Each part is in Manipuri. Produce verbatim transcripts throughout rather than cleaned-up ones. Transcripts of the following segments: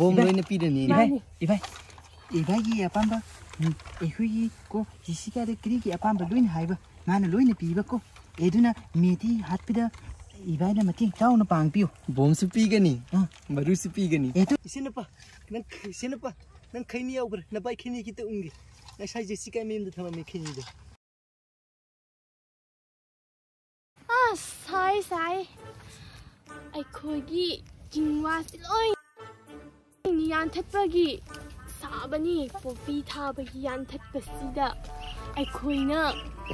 ꯕꯣꯝ ꯏꯕꯥꯏ, ꯂꯣꯏꯅ ꯄꯤꯔꯅꯤ꯫ ꯏꯕꯥꯏ, ꯃꯥꯅꯤ꯫ ꯏꯕꯥꯏ, ꯏꯕꯥꯏꯒꯤ ꯑꯄꯥꯝꯕ, ꯎꯝ, ꯑꯩꯈꯣꯏꯒꯤ ꯀꯣ, ꯖꯦꯁꯤꯀꯥꯗ ꯀꯔꯤꯒꯤ ꯑꯄꯥꯝꯕ ꯂꯣꯏꯅ ꯍꯥꯏꯕ, ꯃꯥꯅ ꯂꯣꯏꯅ ꯄꯤꯕ ꯀꯣ꯫ ꯑꯦ, ꯑꯗꯨꯅ ꯃꯦꯇꯤ ꯍꯥꯠꯄꯗ ꯏꯕꯥꯏꯅ ꯃꯇꯦꯡ ꯆꯥꯎꯅ ꯄꯥꯡꯕꯤꯌꯨ꯫ ꯕꯣꯝꯁꯨ ꯄꯤꯒꯅꯤ, ꯑꯥ꯫ ꯃꯔꯨꯁꯨ ꯄꯤꯒꯅꯤ꯫ ꯑꯦ, ꯑꯗꯨ ꯏꯆꯦ ꯅꯨꯄꯥ, ꯅꯪ, ꯏꯆꯦ ꯅꯨꯄꯥ, ꯅꯪ ꯈꯩꯅꯤ ꯌꯥꯎꯕ꯭ꯔꯥ? ꯅꯕꯥꯏ ꯈꯩꯅꯤ ꯈꯤꯇ ꯎꯪꯒꯦ꯫ ꯉꯁꯥꯏ ꯖꯦꯁꯤꯀꯥ ꯃꯌꯨꯝꯗ ꯊꯝꯃꯝꯃꯦ ꯈꯩꯅꯤꯗꯣ꯫ ꯑꯁ, ꯁꯥꯏ, ꯁꯥꯏ꯫ ꯑꯩꯈꯣꯏꯒꯤ ꯆꯤꯡꯋꯥꯁꯤ ꯂꯣꯏ ꯌꯥꯟꯊꯠꯄꯒꯤ ꯁꯥꯕꯅꯤ꯫ ꯄꯣꯄꯤ ꯊꯥꯕꯒꯤ ꯌꯥꯟꯊꯠꯄꯁꯤꯗ ꯑꯩꯈꯣꯏꯅ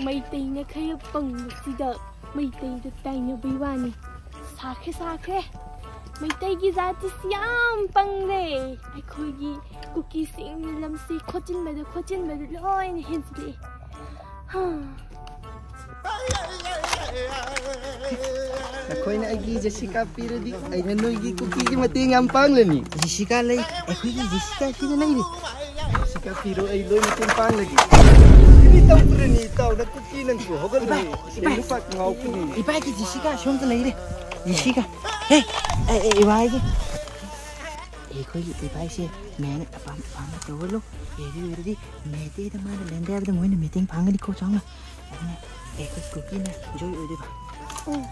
ꯃꯩꯇꯩꯅ ꯈꯔ ꯄꯪꯕꯁꯤꯗ ꯃꯩꯇꯩꯗ ꯇꯥꯏꯅꯕꯩ ꯋꯥꯅꯤ꯫ ꯁꯥꯈ꯭ꯔꯦ, ꯁꯥꯈ꯭ꯔꯦ꯫ ꯃꯩꯇꯩꯒꯤ ꯖꯥꯇꯤꯁꯤ ꯌꯥꯝ ꯄꯪꯂꯦ꯫ ꯑꯩꯈꯣꯏꯒꯤ ꯀꯨꯀꯤꯁꯤꯡꯅ ꯂꯝꯁꯤ ꯈꯣꯠꯆꯤꯟꯕꯗ, ꯈꯣꯠꯆꯤꯟꯕꯗ ꯂꯣꯏꯅ ꯍꯦꯟꯖꯤꯜꯂꯛꯑꯦ꯫ ꯍꯥ꯫ ꯅꯈꯣꯏꯅ ꯑꯩꯒꯤ ꯖꯦꯁꯤꯀꯥ ꯄꯤꯔꯗꯤ ꯑꯩꯅ ꯅꯣꯏꯒꯤ ꯀꯨꯀꯤꯒꯤ ꯃꯇꯦꯡ ꯌꯥꯝ ꯄꯥꯡꯂꯅꯤ꯫ ꯖꯦꯁꯤꯀꯥ ꯂꯩ, ꯑꯩꯈꯣꯏꯒꯤ ꯖꯦꯁꯤꯀꯥ ꯁꯤꯗ ꯂꯩꯔꯦ꯫ ꯖꯦꯁꯤꯀꯥ ꯄꯤꯔꯣ, ꯑꯩ ꯂꯣꯏ ꯃꯇꯦꯡ ꯄꯥꯡꯂꯒꯦ꯫ ꯀꯔꯤ ꯇꯧꯕ꯭ꯔꯅꯤ ꯏꯇꯥꯎ, ꯅꯪ ꯀꯨꯀꯤ ꯅꯪꯁꯨ ꯍꯧꯒꯠꯂꯦ꯫ ꯏꯕꯥꯏ, ꯏꯕꯥꯏ꯫ ꯅꯨꯄꯥ ꯉꯥꯎꯕꯅꯤ꯫ ꯏꯕꯥꯏꯒꯤ ꯖꯦꯁꯤꯀꯥ ꯁꯣꯝꯗ ꯂꯩꯔꯦ꯫ ꯖꯦꯁꯤꯀꯥ꯫ ꯍꯦ, ꯑꯦ, ꯑꯦ, ꯏꯕꯥꯏꯒꯤ꯫ ꯑꯩꯈꯣꯏꯒꯤ ꯏꯕꯥꯏꯁꯦ ꯃꯦꯅ ꯑꯄꯥꯝ ꯑꯄꯥꯝꯕ ꯇꯧꯍꯜꯂꯣ꯫ ꯑꯦ, ꯑꯗꯨ ꯑꯣꯏꯔꯗꯤ ꯃꯦꯇꯦꯗ ꯃꯥꯅ ꯂꯦꯟꯗꯦ ꯍꯥꯏꯕꯗ ꯃꯣꯏꯅ ꯃꯇꯦꯡ ꯄꯥꯡꯒꯅꯤꯀꯣ ꯆꯥꯎꯅ꯫ ꯑꯗꯨꯅ ꯑꯩꯈꯣꯏ ꯀꯨꯀꯤꯅ ꯖꯣꯏ ꯑꯣꯏꯗꯣꯏꯕ꯫ ꯎꯝ꯫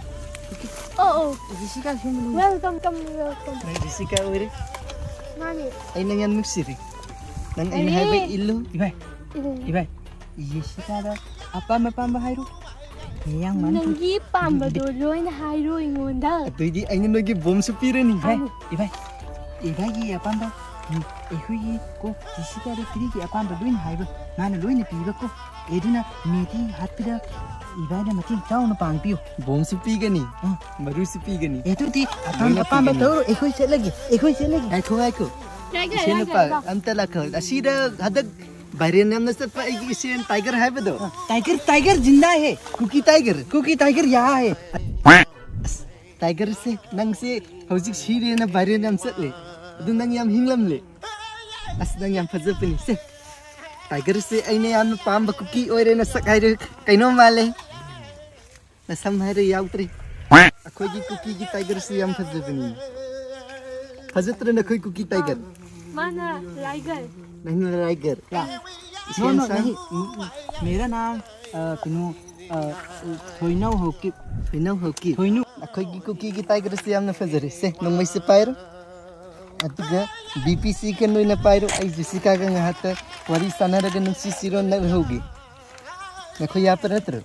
ꯀꯨꯀꯤ꯫ ꯑꯣ, ꯑꯣ꯫ ꯖꯦꯁꯤꯀꯥ ꯁꯦꯝꯕ ꯂꯣꯏ-, welcome, come, welcome. ꯅꯪ ꯖꯦꯁꯤꯀꯥ ꯑꯣꯏꯔꯦ꯫ ꯃꯥꯅꯦ꯫ ꯑꯩ ꯅꯪ ꯌꯥꯝ ꯅꯨꯡꯁꯤꯔꯦ꯫ ꯅꯪ ꯑꯩꯅ ꯑꯔꯦ꯫ ꯍꯥꯏꯕ ꯏꯜꯂꯨ꯫ ꯏꯕꯥꯏ, ꯎꯝ꯫ ꯏꯕꯥꯏ, ꯖꯦꯁꯤꯀꯥꯗ ꯑꯄꯥꯝꯕ ꯑꯄꯥꯝꯕ ꯍꯥꯏꯔꯣ꯫ ꯃꯌꯥꯡ ꯃꯥꯟ-, ꯅꯪꯒꯤ ꯄꯥꯝꯕꯗꯣ ꯂꯣꯏꯅ ꯍꯥꯏꯔꯣ ꯑꯩꯉꯣꯟꯗ꯫ ꯑꯗꯨꯏꯗꯤ ꯑꯩꯅ ꯅꯣꯏꯒꯤ ꯕꯣꯝꯁꯨ ꯄꯤꯔꯅꯤ꯫ ꯏꯕꯥꯏ, ꯍꯥꯏꯔꯣ꯫ ꯏꯕꯥꯏ, ꯏꯕꯥꯏꯒꯤ ꯑꯄꯥꯝꯕ, ꯎꯝ, ꯑꯩꯈꯣꯏꯒꯤ ꯀꯣ, ꯖꯦꯁꯤꯀꯥꯗ ꯀꯔꯤꯒꯤ ꯑꯄꯥꯝꯕ ꯂꯣꯏꯅ ꯍꯥꯏꯕ, ꯃꯥꯅ ꯂꯣꯏꯅ ꯄꯤꯕ ꯀꯣ꯫ ꯑꯦ, ꯑꯗꯨꯅ ꯃꯦꯇꯤ ꯍꯥꯠꯄꯗ ꯏꯕꯥꯏꯅ ꯃꯇꯦꯡ ꯆꯥꯎꯅ ꯄꯥꯡꯕꯤꯌꯨ꯫ ꯕꯣꯝꯁꯨ ꯄꯤꯒꯅꯤ, ꯎꯝ꯫ ꯃꯔꯨꯁꯨ ꯄꯤꯒꯅꯤ꯫ ꯑꯦ, ꯑꯗꯨꯗꯤ ꯑꯄꯥꯝꯕ ꯂꯣꯏꯅ ꯑꯄꯥꯝꯕ ꯄꯤꯒꯅꯤ꯫ ꯇꯧꯔꯣ, ꯑꯩꯈꯣꯏ ꯆꯠꯂꯒꯦ, ꯑꯩꯈꯣꯏ ꯆꯠꯂꯒꯦ꯫ ꯉꯥꯏꯈꯣ, ꯉꯥꯏꯈꯣ꯫ ꯉꯥꯏꯈꯣ, ꯏꯆꯦ ꯉꯥꯏꯈꯣ, ꯅꯨꯄꯥ, ꯉꯥꯏꯈꯣ꯫ ꯑꯝꯇ ꯂꯥꯛꯈꯣ꯫ ꯑꯁꯤꯗ ꯍꯟꯗꯛ viral ꯌꯥꯝꯅ ꯆꯠꯄ ꯑꯩꯒꯤ ꯏꯆꯦ ꯇꯥꯏꯒꯔ ꯍꯥꯏꯕꯗꯣ꯫ ꯇꯥꯏꯒꯔ, ꯇꯥꯏꯒꯔ ꯖꯤꯟꯗꯥ ꯍꯦ꯫ ꯀꯨꯀꯤ ꯇꯥꯏꯒꯔ꯫ ꯀꯨꯀꯤ ꯇꯥꯏꯒꯔ ꯌꯥ ꯍꯦ꯫ ꯑꯁ, ꯇꯥꯏꯒꯔꯁꯦ, ꯅꯪꯁꯦ ꯍꯧꯖꯤꯛ ꯁꯤꯔꯦꯅ viral ꯌꯥꯝ ꯆꯠꯂꯦ꯫ ꯑꯗꯨ ꯅꯪ ꯌꯥꯝ ꯍꯤꯡꯂꯝꯂꯦ꯫ ꯑꯁ, ꯅꯪ ꯌꯥꯝ ꯐꯖꯕꯅꯤ꯫ ꯁꯦ, ꯇꯥꯏꯒꯔꯁꯦ ꯑꯩꯅ ꯌꯥꯝꯅ ꯄꯥꯝꯕ ꯀꯨꯀꯤ ꯑꯣꯏꯔꯦ꯫ ꯅꯁꯛ ꯍꯥꯏꯔꯦ ꯀꯩꯅꯣ ꯃꯥꯜꯂꯦ꯫ ꯅꯁꯝ ꯍꯥꯏꯔꯦ ꯌꯥꯎꯗ꯭ꯔꯦ꯫ ꯑꯩꯈꯣꯏꯒꯤ ꯀꯨꯀꯤꯒꯤ ꯇꯥꯏꯒꯔꯁꯦ ꯌꯥꯝ ꯐꯖꯕꯅꯤ꯫ ꯐꯖꯠꯇ꯭ꯔ ꯅꯈꯣꯏ ꯀꯨꯀꯤ ꯇꯥꯏꯒꯔ? ꯃꯥꯅ ꯂꯥꯏꯒꯔ꯫ ꯅꯪꯅ ꯂꯥꯏꯒꯔ? ꯅꯣ, ꯅꯣ, ꯁꯦꯝꯁꯥꯡ? ꯅꯍꯤ, ꯎꯝ, ꯎꯝ, ꯃꯦꯔꯥ ꯅꯥꯝ, ꯑ, ꯀꯩꯅꯣ, ꯑ, ꯊꯣꯏꯅꯧ ꯍꯧꯀꯤꯞ꯫ ꯊꯣꯏꯅꯧ ꯍꯧꯀꯤꯞ꯫ ꯊꯣꯏꯅꯧ꯫ ꯑꯩꯈꯣꯏꯒꯤ ꯀꯨꯀꯤꯒꯤ ꯇꯥꯏꯒꯔꯁꯦ ꯌꯥꯝꯅ ꯐꯖꯔꯦ꯫ ꯁꯦ, ꯅꯣꯡꯃꯩꯁꯦ ꯄꯥꯏꯔꯣ꯫ ꯑꯗꯨꯒ ꯕꯤ ꯄꯤ ꯁꯤ ꯀꯦꯟ ꯑꯣꯏꯅ ꯄꯥꯏꯔꯣ꯫ ꯑꯩ ꯖꯦꯁꯤꯀꯥꯒ ꯉꯥꯏꯍꯥꯛꯇ ꯋꯥꯔꯤ ꯁꯥꯟꯅꯔꯒ ꯅꯨꯡꯁꯤꯁꯤꯔꯣ ꯅꯛꯍꯧꯒꯦ꯫ ꯅꯈꯣꯏ ꯌꯥꯄ ꯅꯠꯇ꯭ꯔꯣ?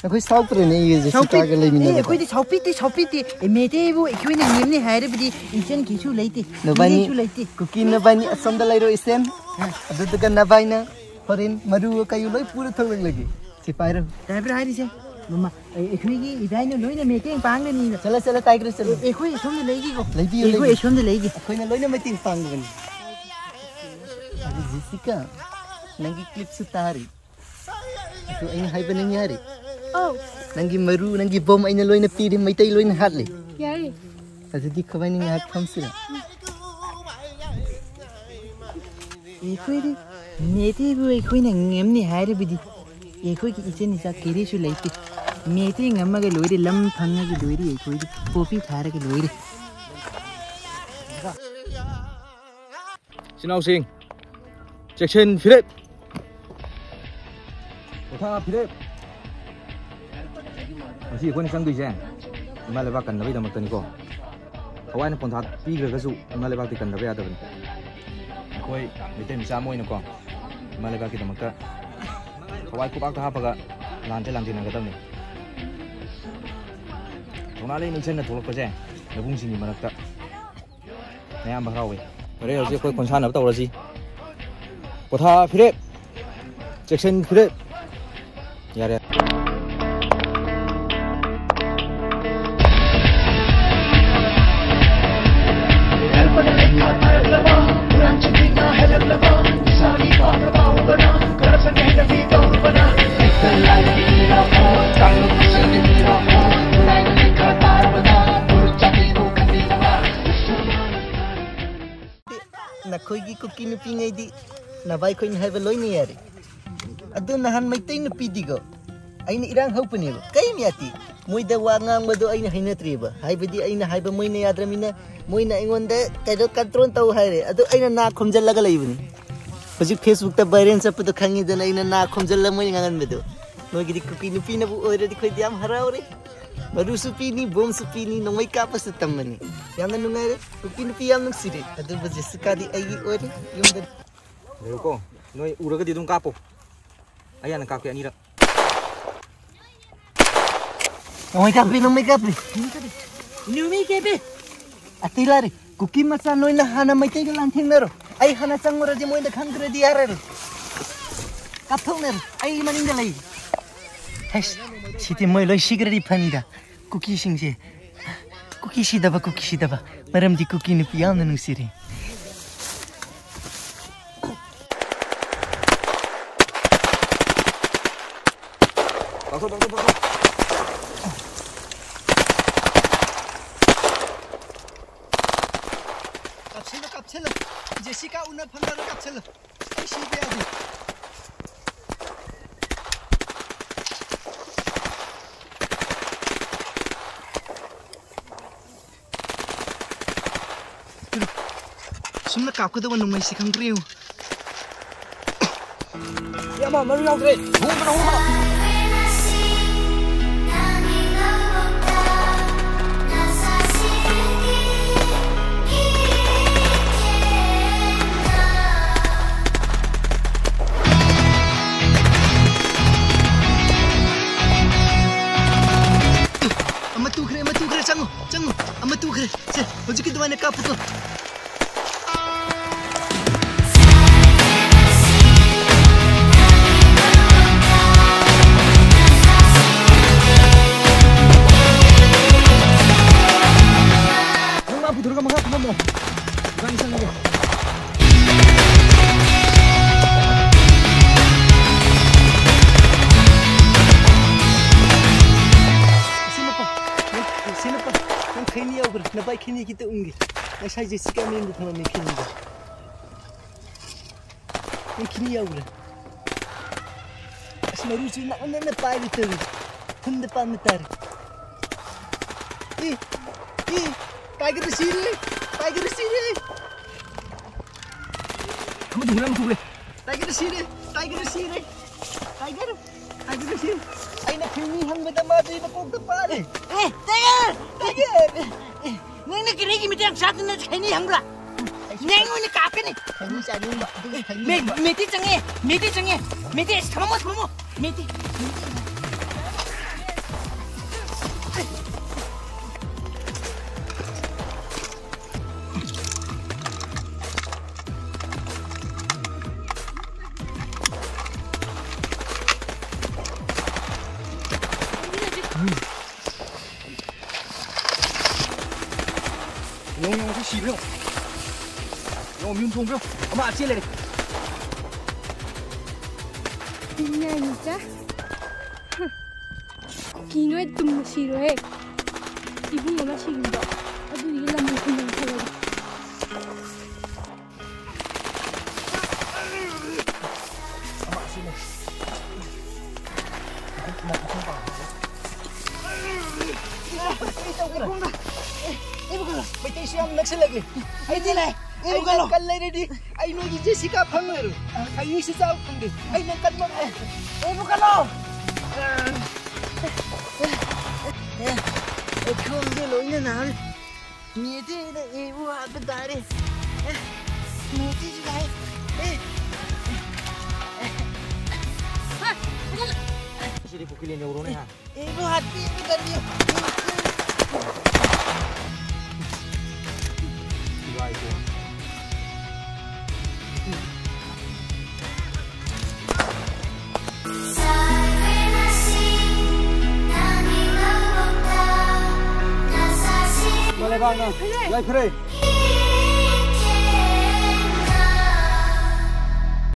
ꯑꯩꯈꯣꯏ ꯁꯥꯎꯇ꯭ꯔꯦꯅꯦ, ꯑꯩꯒ ꯁꯥꯎꯄꯤ-, ꯖꯦꯁꯤꯀꯥꯒ ꯑꯦ, ꯂꯩꯃꯤꯟꯅꯕꯗ꯫ ꯑꯩꯈꯣꯏꯗꯤ ꯁꯥꯎꯄꯤꯠꯇꯦ, ꯁꯥꯎꯄꯤꯠꯇꯦ꯫ ꯑꯦ, ꯃꯦꯇꯩꯕꯨ ꯑꯩꯈꯣꯏꯅ ꯉꯦꯝꯅꯤ ꯍꯥꯏꯔꯕꯗꯤ ꯏꯆꯟ ꯀꯩꯁꯨ ꯂꯩꯇꯦ꯫ ꯅꯕꯥꯏꯅꯤ, ꯃꯤꯔꯩꯁꯨ ꯂꯩꯇꯦ꯫ ꯀꯨꯀꯤ ꯅꯕꯥꯏꯅꯤ ꯑꯁꯣꯝꯗ ꯂꯩꯔꯣ, ꯏꯆꯦꯝ꯫ ꯑꯗꯨꯗꯨꯒ ꯅꯕꯥꯏꯅ ꯍꯣꯔꯦꯟ ꯃꯔꯨ ꯀꯩ ꯂꯣꯏ ꯄꯨꯔ ꯊꯣꯛꯂꯛꯂꯒꯦ꯫ ꯁꯤ ꯄꯥꯏꯔꯣ꯫ ꯗ꯭ꯔꯥꯏꯚꯔ ꯍꯥꯏꯔꯤꯁꯦ, ꯃꯃꯥ, ꯑꯩ-, ꯑꯩꯈꯣꯏꯒꯤ ꯏꯕꯥꯏꯅ ꯂꯣꯏꯅ ꯃꯇꯦꯡ ꯄꯥꯡꯒꯅꯤꯅ꯫ ꯆꯠꯂꯣ, ꯆꯠꯂꯣ, ꯇꯥꯏꯒ꯭ꯔꯦ, ꯆꯠꯂꯣ꯫ ꯑꯦ-, ꯑꯩꯈꯣꯏ ꯑꯁꯣꯝꯗ ꯂꯩꯒꯦꯀꯣ꯫ ꯂꯩꯕꯤꯌꯨ, ꯑꯩꯈꯣꯏ ꯂꯩꯕꯤꯌꯨ꯫ ꯑꯁꯣꯝꯗ ꯂꯩꯒꯦ꯫ ꯑꯩꯈꯣꯏꯅ ꯂꯣꯏꯅ ꯃꯇꯦꯡ ꯄꯥꯡꯒꯅꯤ꯫ ꯑꯗꯨ ꯖꯦꯁꯤꯀꯥ, ꯅꯪꯒꯤ ꯀ꯭ꯂꯤꯞꯁꯨ ꯇꯥꯔꯤ꯫ ꯑꯗꯨ ꯑꯩꯅ ꯍꯥꯏꯕ ꯅꯪ ꯌꯥꯔꯤ? ꯑꯧ꯫ ꯅꯪꯒꯤ ꯃꯔꯨ, ꯅꯪꯒꯤ ꯕꯣꯝ ꯑꯩꯅ ꯂꯣꯏꯅ ꯄꯤꯔꯤ, ꯃꯩꯇꯩ ꯂꯣꯏꯅ ꯍꯥꯠꯂꯤ꯫ ꯌꯥꯏ꯫ ꯑꯗꯨꯗꯤ ꯈꯣꯏꯕꯥꯅꯤ ꯉꯥꯏꯍꯥꯛ ꯐꯝꯁꯤꯔ? ꯑꯩꯈꯣꯏꯗꯤ ꯃꯦꯇꯩꯕꯨ ꯑꯩꯈꯣꯏꯅ ꯉꯝꯅꯤ ꯍꯥꯏꯔꯕꯗꯤ ꯑꯩꯈꯣꯏꯒꯤ ꯏꯆꯟ ꯏꯆꯥ ꯀꯔꯤꯁꯨ ꯂꯩꯇꯦ꯫ ꯃꯦꯇꯩ ꯉꯝꯃꯒ ꯂꯣꯏꯔꯦ, ꯂꯝ ꯐꯪꯉꯒ ꯂꯣꯏꯔꯦ, ꯑꯩꯈꯣꯏꯗꯤ ꯄꯣꯄꯤ ꯊꯥꯔꯒ ꯂꯣꯏꯔꯦ꯫ ꯏꯆꯤꯟ ꯏꯅꯥꯎꯁꯤꯡ, ꯆꯦꯛꯁꯤꯟ ꯐꯤꯔꯦꯞ! ꯄꯣꯊꯥ ꯐꯤꯔꯦꯞ! ꯉꯁꯤ ꯑꯩꯈꯣꯏꯅ ꯆꯪꯗꯣꯏꯁꯦ ꯏꯃꯥ ꯂꯩꯕꯥꯛ ꯀꯟꯅꯕꯒꯤꯗꯃꯛꯇꯅꯤꯀꯣ꯫ ꯊꯋꯥꯏꯅ ꯄꯣꯟꯊꯥ ꯄꯤꯈ꯭ꯔꯒꯁꯨ ꯏꯃꯥ ꯂꯩꯕꯥꯛꯇꯤ ꯀꯟꯗꯕ ꯌꯥꯗꯕꯅꯤ꯫ ꯑꯩꯈꯣꯏ ꯃꯩꯇꯩ ꯃꯆꯥ ꯑꯃ ꯑꯣꯏꯅꯀꯣ, ꯏꯃꯥ ꯂꯩꯕꯥꯛꯀꯤꯗꯃꯛꯇ ꯊꯋꯥꯏ ꯈꯨꯕꯥꯛꯇ ꯍꯥꯞꯄꯒ ꯂꯥꯟꯁꯦ ꯂꯥꯟꯊꯦꯡꯅꯒꯗꯕꯅꯤ꯫ ꯊꯧꯅꯥ ꯂꯩꯅ ꯏꯆꯟꯅ ꯊꯣꯛꯂꯛꯄꯁꯦ ꯅꯕꯨꯡꯁꯤꯡꯒꯤ ꯃꯔꯛꯇ ꯑꯌꯥꯝꯕ ꯍꯔꯥꯎꯋꯤ꯫ ꯐꯔꯦ, ꯍꯧꯖꯤꯛ ꯑꯩꯈꯣꯏ ꯈꯣꯟꯁꯥꯟꯅꯕ ꯇꯧꯔꯁꯤ꯫ ꯄꯣꯊꯥ ꯐꯤꯔꯦꯞ! ꯆꯦꯛꯁꯤꯟ ꯐꯤꯔꯦꯞ! ꯌꯥꯔꯦ꯫ ꯅꯈꯣꯏꯒꯤ ꯀꯨꯀꯤ ꯅꯨꯄꯤꯉꯩꯗꯤ ꯅꯚꯥꯏꯈꯣꯏꯅ ꯍꯥꯏꯕ ꯂꯣꯏꯅ ꯌꯥꯔꯦ꯫ ꯑꯗꯨ ꯅꯍꯥꯟ ꯃꯩꯇꯩ ꯅꯨꯄꯤꯗꯤꯀꯣ, ꯑꯩꯅ ꯏꯔꯥꯡ ꯍꯧꯕꯅꯦꯕ, ꯀꯔꯤꯝ ꯌꯥꯗꯦ꯫ ꯃꯣꯏꯗ ꯋꯥ ꯉꯥꯡꯕꯗꯣ ꯑꯩꯅ ꯍꯩꯅꯗ꯭ꯔꯤꯕ, ꯍꯥꯏꯕꯗꯤ ꯑꯩꯅ ꯍꯥꯏꯕ ꯃꯣꯏꯅ ꯌꯥꯗ꯭ꯔꯃꯤꯅ ꯃꯣꯏꯅ ꯑꯩꯉꯣꯟꯗ ꯀꯩꯅꯣ ꯀꯟꯇ꯭ꯔꯣꯜ ꯇꯧ ꯍꯥꯏꯔꯦ꯫ ꯑꯗꯣ ꯑꯩꯅ ꯅꯥ ꯈꯨꯝꯖꯤꯜꯂꯒ ꯂꯩꯕꯅꯤ꯫ ꯍꯧꯖꯤꯛ ꯐꯦꯁꯕꯨꯛꯇ ꯚꯥꯏꯔꯦꯜ ꯆꯠꯄꯗꯣ ꯈꯪꯉꯤꯗꯅ, ꯑꯩꯅ ꯅꯥ ꯈꯨꯝꯖꯤꯜꯂ ꯃꯣꯏꯅ ꯉꯥꯡꯍꯟꯕꯗꯣ꯫ ꯅꯣꯏꯒꯤꯗꯤ ꯀꯨꯀꯤ ꯅꯨꯄꯤꯅꯕꯨ ꯑꯣꯏꯔꯗꯤ ꯑꯩꯈꯣꯏꯗꯤ ꯌꯥꯝ ꯍꯔꯥꯎꯔꯦ꯫ ꯃꯔꯨꯁꯨ ꯄꯤꯅꯤ, ꯕꯣꯝꯁꯨ ꯄꯤꯅꯤ, ꯅꯣꯡꯃꯩ ꯀꯥꯞꯄꯁꯨ ꯇꯝꯃꯅꯤ꯫ ꯌꯥꯝꯅ ꯅꯨꯡꯉꯥꯏꯔꯦ꯫ ꯀꯨꯀꯤ ꯅꯨꯄꯤ ꯌꯥꯝ ꯅꯨꯡꯁꯤꯔꯦ꯫ ꯑꯗꯨꯕꯨ ꯖꯦꯁꯤꯀꯥꯗꯤ ꯑꯩꯒꯤ ꯑꯣꯏꯔꯦ꯫ ꯌꯨꯝꯗ ꯂꯩꯌꯨꯀꯣ, ꯅꯣꯏ ꯎꯔꯒꯗꯤ ꯑꯗꯨꯝ ꯀꯥꯞꯄꯣ꯫ ꯑꯩ ꯍꯥꯟꯅ ꯀꯥꯞꯀꯦ ꯑꯅꯤꯔꯛ꯫ ꯅꯣꯡꯃꯩ ꯀꯥꯞꯄꯤ, ꯅꯣꯡꯃꯩ ꯀꯥꯞꯄꯤ꯫ ꯅꯨꯃꯤ ꯀꯦꯕꯤ꯫ ꯑꯇꯩ ꯂꯥꯔꯤ, ꯀꯨꯀꯤ ꯃꯆꯥ ꯅꯣꯏꯅ ꯍꯥꯟꯅ ꯃꯩꯇꯩꯒ ꯂꯥꯟꯊꯦꯡꯅꯔꯣ꯫ ꯑꯩ ꯍꯥꯟꯅ ꯆꯪꯉꯨꯔꯗꯤ ꯃꯣꯏꯗ ꯈꯪꯗ꯭ꯔꯗꯤ ꯌꯥꯔꯔꯣꯏ꯫ ꯀꯥꯞꯊꯣꯛꯅꯔꯣ, ꯑꯩ ꯃꯅꯤꯡꯗ ꯂꯩ꯫ ꯍꯩꯁ, ꯁꯤꯗꯤ ꯃꯣꯏ ꯂꯣꯏ ꯁꯤꯈ꯭ꯔꯗꯤ ꯐꯅꯤꯗ꯫ ꯀꯨꯀꯤꯁꯤꯡꯁꯦ, ꯀꯨꯀꯤ ꯁꯤꯗꯕ, ꯀꯨꯀꯤ ꯁꯤꯗꯕ, ꯃꯔꯝꯗꯤ ꯀꯨꯀꯤ ꯅꯨꯄꯤ ꯌꯥꯝꯅ ꯅꯨꯡꯁꯤꯔꯦ꯫ ꯄꯥꯛꯊꯣꯛ, ꯄꯥꯛꯊꯣꯛ, ꯄꯥꯛꯊꯣꯛ꯫ ꯀꯥꯞꯁꯤꯜꯂꯣ, ꯀꯥꯞꯁꯤꯜꯂꯣ꯫ ꯖꯦꯁꯤꯀꯥ ꯎꯅ ꯐꯝꯗꯅ ꯀꯥꯞꯁꯤꯜꯂꯣ꯫ ꯑꯩ ꯁꯤꯕ ꯌꯥꯗꯦ꯫ ꯁꯨꯝꯅ ꯀꯥꯞꯀꯗꯕ ꯅꯣꯡꯃꯩꯁꯤ ꯈꯪꯗ꯭ꯔꯦ ꯌꯦꯡꯉꯨ꯫ ꯏꯌꯥꯝꯕ, ꯃꯔꯨ ꯌꯥꯎꯗ꯭ꯔꯦ꯫ ꯍꯨꯝꯕꯅ, ꯍꯨꯝꯕꯅ꯫ ꯑꯃ ꯇꯨꯈ꯭ꯔꯦ, ꯑꯃ ꯇꯨꯈ꯭ꯔꯦ, ꯆꯪꯉꯣ, ꯆꯪꯉꯣ, ꯑꯃ ꯇꯨꯈ꯭ꯔꯦ꯫ ꯁꯦ, ꯍꯧꯖꯤꯛꯀꯤ ꯑꯗꯨꯃꯥꯏꯅ ꯀꯥꯞꯄꯨꯀꯣ꯫ ꯅꯪ ꯃꯥ ꯄꯨꯊꯣꯔꯒ ꯃꯈꯥ ꯐꯝꯃꯝꯃꯣ꯫ ꯏꯕꯥꯅꯤ ꯆꯪꯉꯒꯦ꯫ ꯁꯤ ꯅꯨꯄꯥ, ꯅꯪ, ꯁꯤ ꯅꯨꯄꯥ, ꯅꯪ ꯈꯩꯅꯤ ꯌꯥꯎꯕ꯭ꯔꯥ? ꯅꯄꯥꯏ ꯈꯩꯅꯤ ꯈꯤꯇ ꯎꯪꯒꯦ꯫ ꯉꯁꯥꯏ ꯖꯦꯁꯤꯀꯥ ꯃꯌꯨꯝꯗ ꯊꯝꯃꯝꯃꯤ ꯈꯩꯅꯤꯗꯣ꯫ ꯅꯪ ꯈꯩꯅꯤ ꯌꯥꯎꯕ꯭ꯔꯥ? ꯑꯁ, ꯃꯔꯨꯁꯤ ꯅꯛꯅ ꯅꯛꯅ ꯄꯥꯏꯔꯦ ꯇꯧꯔꯤꯁꯦ꯫ ꯊꯨꯟꯗ ꯄꯥꯟꯕ ꯇꯥꯔꯦ꯫ ꯏ, ꯏ, ꯇꯥꯏꯒꯔ ꯁꯤꯔꯦ, ꯇꯥꯏꯒꯔ ꯁꯤꯔꯦ꯫ ꯑꯃ ꯊꯨꯒ꯭ꯔꯦ, ꯑꯃ ꯊꯨꯒ꯭ꯔꯦ꯫ ꯇꯥꯏꯒꯔ ꯁꯤꯔꯦ, ꯇꯥꯏꯒꯔ ꯁꯤꯔꯦ꯫ ꯇꯥꯏꯒꯔ, ꯇꯥꯏꯒꯔ ꯁꯤꯔꯦ꯫ ꯑꯩꯅ ꯈꯩꯅꯤ ꯍꯪꯕꯗ ꯃꯥꯗꯤ ꯃꯀꯣꯛꯇ ꯄꯥꯜꯂꯦ꯫ ꯑꯦ, ꯇꯥꯏꯒꯔ! ꯇꯥꯏꯒꯔ! ꯑꯦ, ꯅꯪꯅ ꯀꯔꯤꯒꯤ ꯃꯤꯇꯥꯡ ꯆꯥꯗꯅ ꯈꯩꯅꯤ ꯍꯪꯕ꯭ꯔꯥ? ꯅꯪ ꯑꯣꯏꯅ ꯀꯥꯞꯀꯅꯤ꯫ ꯈꯩꯅꯤ ꯆꯥꯅꯤꯡꯕ, ꯑꯗꯨꯒꯤ ꯈꯩꯅꯤ ꯃꯦ-, ꯍꯪꯕ꯫ ꯃꯦꯇꯤ ꯆꯪꯉꯦ, ꯃꯦꯇꯤ ꯆꯪꯉꯦ, ꯃꯦꯇꯤ, ꯑꯁ, ꯊꯝꯃꯝꯃꯣ, ꯊꯝꯃꯝꯃꯣ, ꯃꯦꯇꯤ, ꯃꯦꯇꯤ꯫ ꯌꯦꯡꯉꯣ, ꯌꯦꯡꯉꯣ, ꯁꯤ ꯁꯤꯕ꯭ꯔꯣ? ꯌꯦꯡꯉꯣ, ꯃꯤꯍꯨꯟ ꯊꯣꯡꯕ꯭ꯔꯣ? ꯑꯃ ꯑꯥ ꯆꯦꯜ ꯂꯩꯔꯦ꯫ ꯇꯤꯟ ꯌꯥꯏꯅꯤꯆꯥ꯫ ꯀꯤꯅꯣꯏ ꯇꯨꯝꯕ ꯁꯤꯔꯣꯏꯍꯦ꯫ ꯏꯕꯨꯡ ꯑꯃ ꯁꯤꯈꯤꯕꯗꯣ꯫ ꯑꯗꯨꯗꯨꯒꯤ ꯂꯃꯟ ꯈꯨꯝꯕ ꯈꯜꯂꯒ꯫ ꯃꯩꯇꯩꯁꯨ ꯌꯥꯝ ꯅꯛꯁꯤꯜꯂꯛꯂꯦ꯫ ꯑꯩꯗꯤ ꯂꯥꯛꯑꯦ꯫ ꯑꯩꯕꯨ ꯑꯩꯅ ꯀꯜꯂꯣ꯫ ꯀꯜ ꯂꯩꯔꯗꯤ ꯑꯩ ꯅꯣꯏꯒꯤ ꯖꯦꯁꯤꯀꯥ ꯐꯪꯉꯣꯏꯔꯣ? ꯑꯩꯁꯨ ꯆꯥꯕ ꯐꯪꯗꯦ꯫ ꯑꯩꯅ ꯀꯟꯕ ꯉꯝꯃꯦ꯫ ꯑꯩꯕꯨ ꯀꯜꯂꯣ꯫ ꯑꯩꯈꯣꯡꯁꯦ ꯂꯣꯏꯅ ꯅꯥꯔꯦ꯫ ꯃꯦꯇꯤꯅ ꯑꯩꯕꯨ ꯍꯥꯠꯄ ꯇꯥꯔꯦ꯫ ꯑꯦ, ꯃꯦꯇꯤꯁꯨ ꯂꯥꯛꯑꯦ꯫ ꯑꯦ꯫ ꯁꯤꯗꯤ ꯀꯨꯀꯤꯂꯦꯟ ꯌꯧꯔꯣꯅꯦ, ꯍꯥ? ꯑꯩꯕꯨ ꯍꯥꯠꯄꯤꯕ ꯇꯜꯂꯤ꯫ ꯂꯩꯕꯥꯛꯅ ꯌꯥꯏꯐꯔꯦ꯫